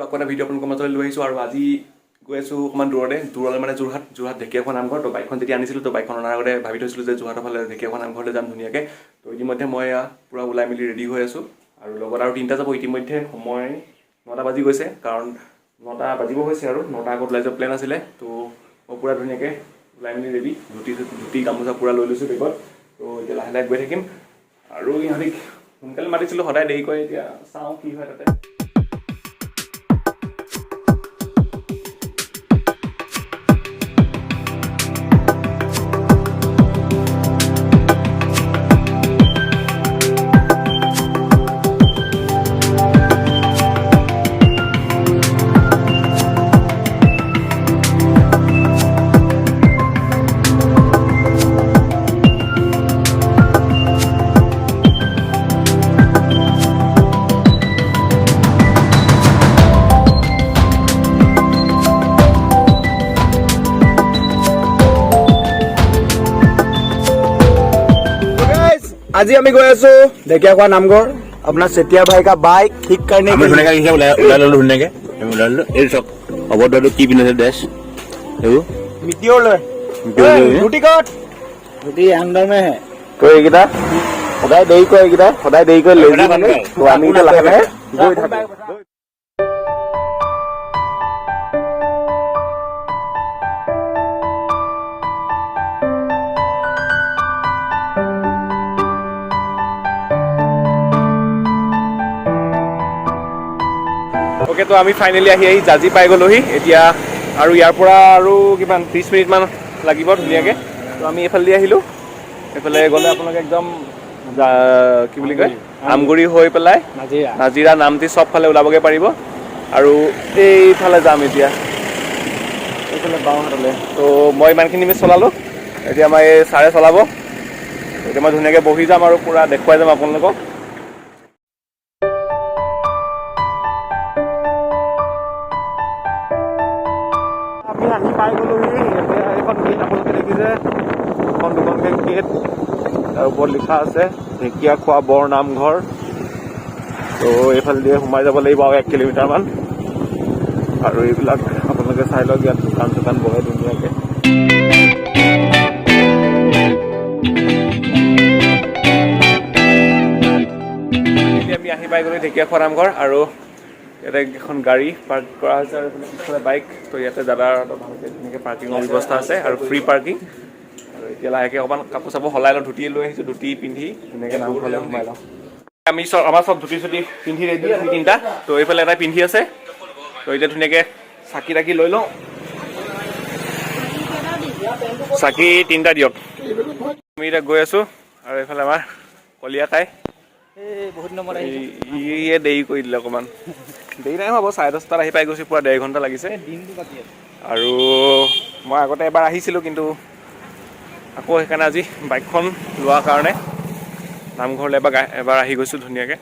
আকৌ এটা ভিডিঅ' আপোনালোকৰ মাজলৈ লৈ আহিছোঁ। আৰু আজি গৈ আছোঁ অকণমান দূৰতে, দূৰলৈ মানে যোৰহাট, যোৰহাট ঢেকীয়াখোৱা নামঘৰ। তো বাইকখন যেতিয়া আনিছিলোঁ, তো বাইকখন অনাৰ আগতে ভাবি থৈছিলোঁ যে যোৰহাটৰ ফালে ঢেকীয়াখোৱা নামঘৰলৈ যাম ধুনীয়াকৈ। তো ইতিমধ্যে মই এয়া পূৰা ওলাই মেলি ৰেডি হৈ আছোঁ আৰু লগত আৰু তিনিটা যাব। ইতিমধ্যে সময় 9টা বাজি গৈছে, কাৰণ 9টা বাজিব হৈছে আৰু 9টা আগত ওলাই যোৱা প্লেন আছিলে। তো মই পূৰা ধুনীয়াকৈ ওলাই মেলি ৰেডি, ধুতি ধুতি গামোচা পূৰা লৈ লৈছোঁ বেগত। তো এতিয়া লাহে লাহে গৈ থাকিম আৰু ইহঁতিক সোনকালে মাতিছিলোঁ, সদায় দেৰি কৰে। এতিয়া চাওঁ কি হয় তাতে। আজি আমি গৈ আছো ঢেকীয়াখোৱা নামঘৰ। আপোনাৰ চেতিয়া ভাই কা বাইক ঠিক কাৰণে। আমি ধুনীয়াকে আহিছে, ওলাই ওলাই ললো ধুনীয়াকে। আমি ওলাই ললো। এই চাওক, অভদ্ৰটো কি পিন্ধিছে ড্ৰেছ এইবোৰ। মিটিঅৰ লৈ। মিটিঅৰ লৈ। ধুতি ক'ত? ধুতি আণ্ডাৰ মে হে। তো এইকেইটা সদায় দেৰি কৰে, এইকেইটা সদায় দেৰি কৰে, লেজি মানুহ। তো আমি এতিয়া লাহে লাহে গৈ থাকো। অ'কে, তো আমি ফাইনেলি আহি আহি জাজি পাই গ'লোহি এতিয়া। আৰু ইয়াৰ পৰা আৰু কিমান, 30 মিনিটমান লাগিব ধুনীয়াকৈ। তো আমি এইফালেদি আহিলোঁ। এইফালে গ'লে আপোনালোকে একদম কি বুলি কয়, আমগুৰি হৈ পেলাই নাজিৰা, নাজিৰা, নামতি চবফালে ওলাবগৈ পাৰিব। আৰু এইফালে যাম এতিয়া, এইফালে বাওঁ হাতলৈ। তো মই ইমানখিনি মিনিট চলালোঁ, এতিয়া আমাৰ এই ছাৰে চলাব। এতিয়া মই ধুনীয়াকৈ বহি যাম আৰু পূৰা দেখুৱাই যাম আপোনালোকক। আমি আহি পাই গ'লোহি। এতিয়া এইখন গেট আপোনালোকে দেখিছে, এখন দুখনকৈ গেট, তাৰ ওপৰত লিখা আছে ঢেকীয়াখোৱা বৰ নামঘৰ। তো এইফালে দিয়ে সোমাই যাব লাগিব আৰু 1 কিলোমিটাৰমান। আৰু এইবিলাক আপোনালোকে চাই লওক, ইয়াত দোকান চোকান বহে ধুনীয়াকৈ। এতিয়া আমি আহি পাই গ'লো ঢেকীয়াখোৱা নামঘৰ আৰু ইয়াতে এখন গাড়ী পাৰ্ক কৰা হৈছে আৰু এইফালে পিছফালে বাইক। তো ইয়াতে দাদাৰ ভালকৈ ধুনীয়াকৈ পাৰ্কিঙৰ ব্যৱস্থা আছে আৰু ফ্ৰী পাৰ্কিং। আৰু এতিয়া লাহেকৈ অকণমান কাপোৰ চাপোৰ সলাই লওঁ, ধুতি লৈ আহিছোঁ, ধুতি পিন্ধি ধুনীয়াকৈ নামঘৰলৈ সোমাই লওঁ। আমি চব, আমাৰ চব ধুতি চুতি পিন্ধি ৰেডি আমি তিনিটা। তো এইফালে এটাই পিন্ধি আছে। তো এতিয়া ধুনীয়াকৈ চাকি তাকি লৈ লওঁ। চাকি তিনিটা দিয়ক। আমি এতিয়া গৈ আছোঁ আৰু এইফালে আমাৰ কলীয়াকাই বহুত নম্বৰ। ইয়ে দেৰি কৰি দিলে। অকণমান দেৰি নাই হ'ব, 10:30ত আহি পাই গৈছোঁ, পূৰা 1.5 ঘণ্টা লাগিছে। দিনটো বাকী আছে। আৰু মই আগতে এবাৰ আহিছিলোঁ, কিন্তু আকৌ সেইকাৰণে আজি বাইকখন লোৱাৰ কাৰণে নামঘৰলৈ এবাৰ আহি গৈছোঁ ধুনীয়াকৈ।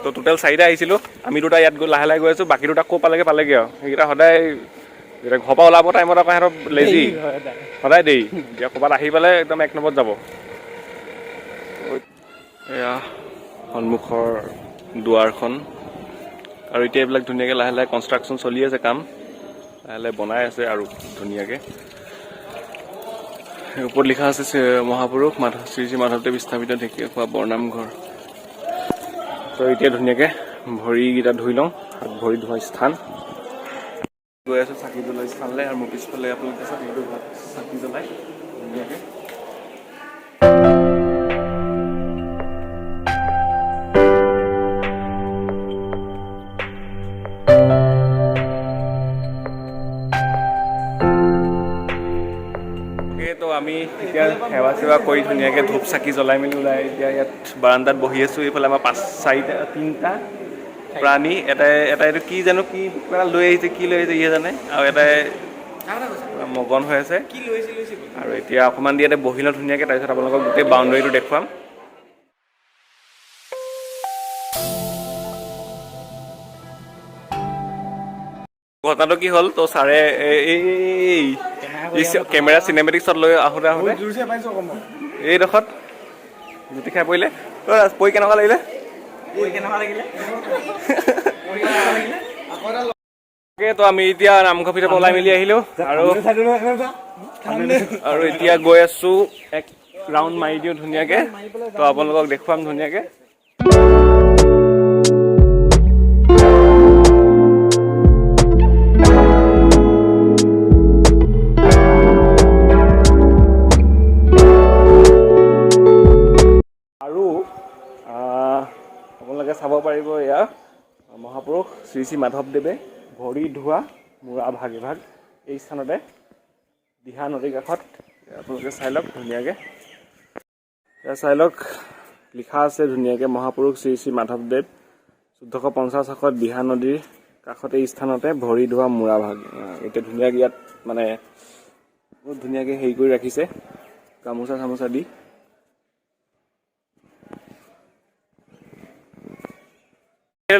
তো টোটেল চাৰিটা আহিছিলোঁ আমি। দুটা ইয়াত গৈ লাহে লাহে গৈ আছোঁ, বাকী দুটা ক'ৰ পালেগৈ পালেগৈ। আৰু সেইকেইটা সদায় যেতিয়া ঘৰৰ পৰা ওলাব টাইমত আকৌ সিহঁতৰ লেজি, সদায় দেৰি। এতিয়া ক'ৰবাত আহি পেলাই একদম এক নম্বৰত যাব। এয়া সন্মুখৰ দুৱাৰখন। আৰু এতিয়া এইবিলাক ধুনীয়াকৈ লাহে লাহে কনষ্ট্ৰাকশ্যন চলি আছে, কাম লাহে লাহে বনাই আছে। আৰু ধুনীয়াকৈ ওপৰত লিখা আছে মহাপুৰুষ মাধৱ শ্ৰী শ্ৰী মাধৱদেৱ স্থাপিত ঢেকীয়াখোৱা বৰনামঘৰ। তো এতিয়া ধুনীয়াকৈ ভৰিকেইটা ধুই লওঁ, হাত ভৰি ধোৱা স্থান। গৈ আছোঁ চাকি জ্বলোৱা স্থানলৈ আৰু মোৰ পিছফালে আপোনালোকে চাকি ধোৱা, চাকি জ্বলাই ধুনীয়াকৈ। তো আমি এতিয়া সেৱা চেৱা কৰি ধুনীয়াকৈ ধূপ চাকি জ্বলাই মেলি ওলাই এতিয়া ইয়াত বাৰাণ্ডাত বহি আছোঁ। এইফালে আমাৰ পাঁচ চাৰিটা তিনিটা প্ৰাণী, এটাই এটাই এইটো কি জানো কি কিবা লৈ আহিছে, কি লৈ আহিছে ইয়ে জানে। আৰু এটাই পুৰা মগন হৈ আছে। আৰু এতিয়া অকণমান ইয়াতে বহি লওঁ ধুনীয়াকৈ, তাৰপিছত আপোনালোকক গোটেই বাউণ্ডেৰীটো দেখুৱাম। ঘটনাটো কি হ'ল, তো ছাৰে এই কেমেৰা চিনেমেটিক শ্বট লৈ আহোঁতে আহোঁতে জোৰছে পাইছো অকণমান। এইডোখৰত জুতি খাই পৰিলে। অ' ৰাজ, পৰি কেনেকুৱা লাগিলে? কেনেকুৱা লাগিলে? তো আমি এতিয়া নামঘৰ ভিতৰৰ পৰা ওলাই মেলি আহিলোঁ আৰু আৰু এতিয়া গৈ আছোঁ, এক ৰাউণ্ড মাৰি দিওঁ ধুনীয়াকে। তো আপোনালোকক দেখুৱাম ধুনীয়াকে। আৰু আপোনালোকে চাব পাৰিব, এয়া মহাপুৰুষ শ্ৰী শ্ৰী মাধৱদেৱে ভৰি ধোৱা মূৰা ভাগ এভাগ এই স্থানতে, দিহা নদীৰ কাষত। আপোনালোকে চাই লওক ধুনীয়াকৈ। এয়া চাই লওক, লিখা আছে ধুনীয়াকৈ, মহাপুৰুষ শ্ৰী শ্ৰী মাধৱদেৱ 1450 চনত দিহা নদীৰ কাষত এই স্থানতে ভৰি ধোৱা মূৰা ভাগ। এতিয়া ধুনীয়াকৈ ইয়াত মানে বহুত ধুনীয়াকৈ হেৰি কৰি ৰাখিছে, গামোচা চামোচা দি।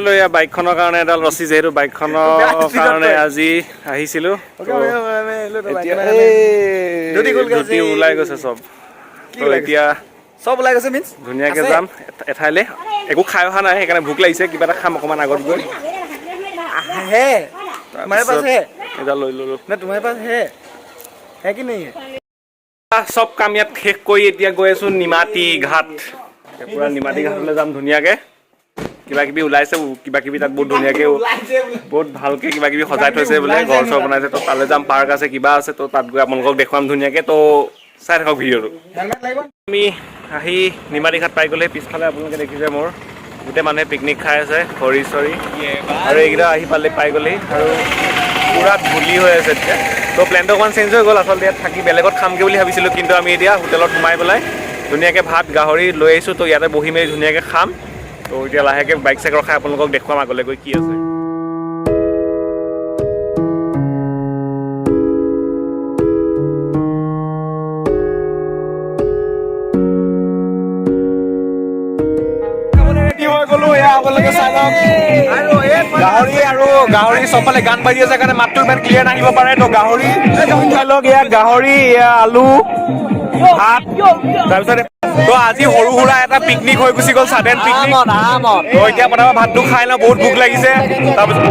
লৈ বাইকখনৰ কাৰণে এডাল ৰছী, যিহেতু বাইকখনৰ কাৰণে আজি আহিছিলো। এতিয়া এই ধুতি ওলাই গৈছে চব। তো এতিয়া চব ওলাই গৈছে মিনছ। ধুনীয়াকে যাম এঠাইলে। একো খাই অহা নাই, সেইকাৰণে ভোক লাগিছে। কিবা এটা খাম অকণমান আগত গৈ। है तुम्हारे पास है? এডাল লৈ ললো। ना, तुम्हारे पास है, है कि नहीं है? চব কাম ইয়াত শেষ কৰি এতিয়া গৈ আছো নিমাতী ঘাট। এতিয়া পুৰা নিমাতী ঘাটলৈ যাম ধুনীয়াকে। কিবা কিবি ওলাইছে, কিবা কিবি তাত বহুত ধুনীয়াকে, বহুত ভালকে কিবা কিবি সজাই থৈছে বোলে, ঘৰ চৰ বনাইছে। তো তালৈ যাম, পাৰ্ক আছে, কিবা আছে। তো তাত গৈ আপোনালোকক দেখুৱাম ধুনীয়াকে। তো চাই থাকক ভিডিঅ'টো। হেলমেট লাগিব। আমি আহি নিমাতী ঘাট পাই গ'লে পিছফালে আপোনালোকে দেখিছে, মোৰ গোটেই মানুহে পিকনিক খাই আছে, খৰি চৰি আৰু এইকেইটা আহি পালে, পাই গ'লেহি আৰু পূৰা ধূলি হৈ আছে এতিয়া। তো প্লেনটো অকণমান চেঞ্জ হৈ গ'ল। আচলতে ইয়াত থাকি বেলেগত খামগৈ বুলি ভাবিছিলোঁ, কিন্তু আমি এতিয়া হোটেলত সোমাই পেলাই ধুনীয়াকৈ ভাত গাহৰি লৈ আহিছোঁ। তো ইয়াতে বহি মেলি ধুনীয়াকৈ খাম। তো এতিয়া লাহেকৈ বাইক চাইক ৰখাই আপোনালোকক দেখুৱাম আগলৈ গৈ কি আছে। ৰেডি হৈ গ'লো। এয়া আপোনালোকে চাই লওক গাহৰি। আৰু গাহৰি চবফালে গান বাজি আছে কাৰণে মাতটো ইমান ক্লিয়াৰ নাহিব পাৰে। তো গাহৰি চাই লওক, এয়া গাহৰি, এয়া আলু, ভাত। তাৰপিছত তো আজি সৰু সুৰা এটা পিকনিক হৈ গুচি গ'ল, ছাডেন পিকনিক। আৰামত। তো এতিয়া প্ৰথমে ভাতটো খাই লওঁ, বহুত ভোক লাগিছে। তাৰপিছত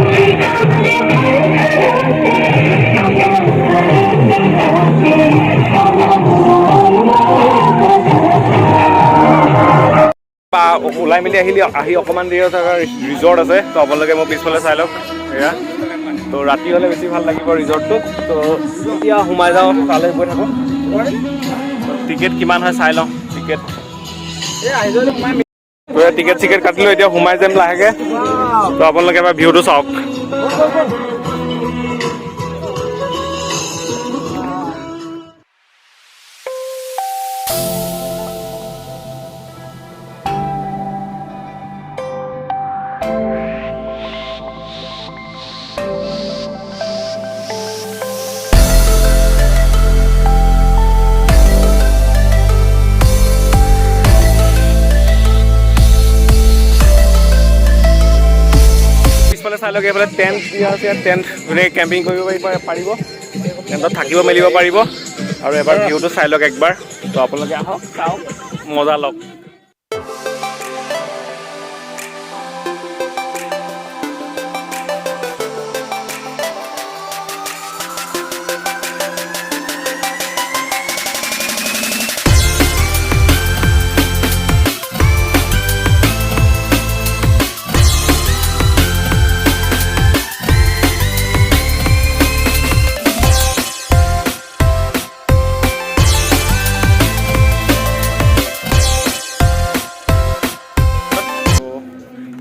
বা ওলাই মেলি আহিলি, আহি অকণমান দেৰি থকা ৰিজৰ্ট আছে। তো আপোনালোকে মোৰ পিছফালে চাই লওক এয়া। তো ৰাতি হ'লে বেছি ভাল লাগিব ৰিজৰ্টটোত। তো এতিয়া সোমাই যাওঁ, তালৈ গৈ থাকোঁ। টিকেট কিমান হয় চাই লওঁ। টিকেট, টিকেট চিকেট কাটিলো, এতিয়া সোমাই যাম লাহেকে। তো আপোনালোকে এবাৰ ভিউটো চাওক। পিছফালে চাই লওক, এইফালে টেণ্ট দিয়া আছে। ইয়াত টেণ্ট ধুনীয়াকৈ কেম্পিং কৰিব পাৰিব, টেণ্টত থাকিব মেলিব পাৰিব। আৰু এবাৰ ভিউটো চাই লওক একবাৰ। তো আপোনালোকে আহক, চাওক, মজা লওক।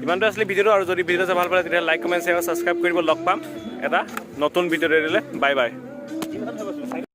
ইমানটো আছিলে ভিডিঅ'টো। আৰু যদি ভিডিঅ'টো চাই ভাল পালে, তেতিয়া লাইক, কমেণ্ট, শ্বেয়াৰ, ছাবস্ক্ৰাইব কৰিব। লগ পাম এটা নতুন ভিডিঅ' দিলে। Bye bye.